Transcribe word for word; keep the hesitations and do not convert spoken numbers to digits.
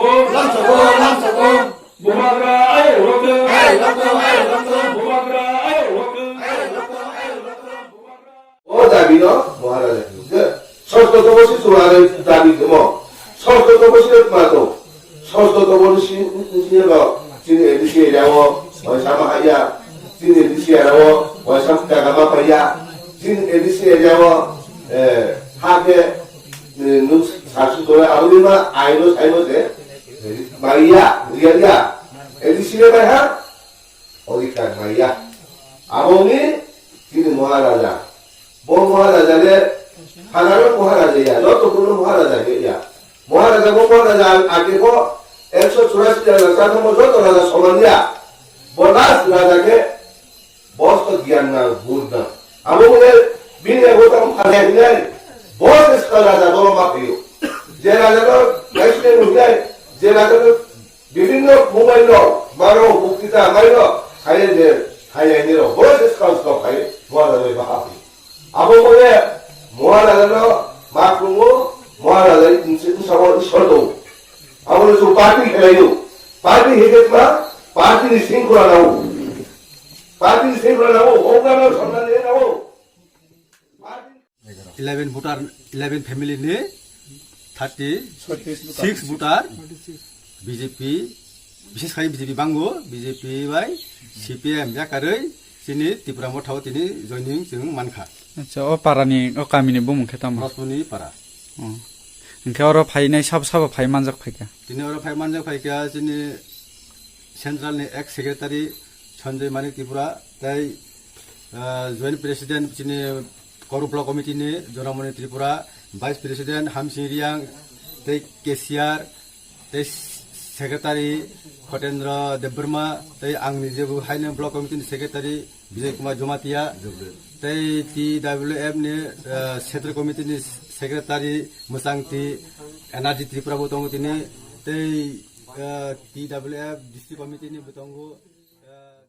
Lamsoko, lamsoko. Bubagra ayo rokto. Ayo rokto, ayo rokto. Bubagra ayo rokto. Ayo rokto, ayo rokto. Bubagra. O dabi no Maharaja. Sosto tobo si chwla dabi kemo. Sosto tobo si ma to. Sosto tobo si, si no. Chini A D C area o, waisa ma haya. Chini A D C area o, waisa ma kaga ma paya. Chini A D C area o, eh, ha ke, eh, nuk sasu tole, abo ni ma aino saino se. Maya, ria, ria. A D C le bai ha? Odhikar maya. Abo ni chini Maharaja. Bo Maharaja le, hagaro Maharaja ya, joto kuno Maharaja ya. Maharaja bo Maharaja ake ko ekso churasi jana chakamo joto raja soman ya. Bo last raja ke Boss to giyan na, bud na. Abo mune bini abo tamo khalai hinai. Boss is ka raja dolo ma kayo. Je raja no naisne hinai. Je raja no bibhinno mumai no, maro, buktita, mai no, khaye je, khaye ni ro. Boss is ka usko khaye, mo raja no baha. Abo mune mo raja no ma krungo, mo raja inse usabo isor do. Abo no su party khelayo. Party hiketma, party ni singkura nao. Party ni sengkrak nabo, hokra no samna de nabo. Eleven voter, eleven family ni thirty six voter B J P, bises khai B J P bango, B J P bai C P M yakarwi chini Tipra Motha o tini joining chwng mankha. Acha, o para ni, o kami ni bumung khe tamo? Rosmoni para. Oh. Hwnkhe oro phainai sabo sabo phai manjak phaikha? Tini oro phai manjak phaikha chini Central ni ex secretary Sanjay Manik Tripura, tei, ah, Joint President chini Koru Block Committee ni Jonamoni Tripura, Vice President Hamsing Riang, tei cashier, tei secretary Khotendra Debbarma, tei ang nijebo haino Block Committee ni secretary Vijay Kumar Jomatia, tei T W F ni, ah, Central Committee ni secretary Mwchangti N R G Tripura bo tongo tini, tei, ah, T W F District Committee ni bo tongo.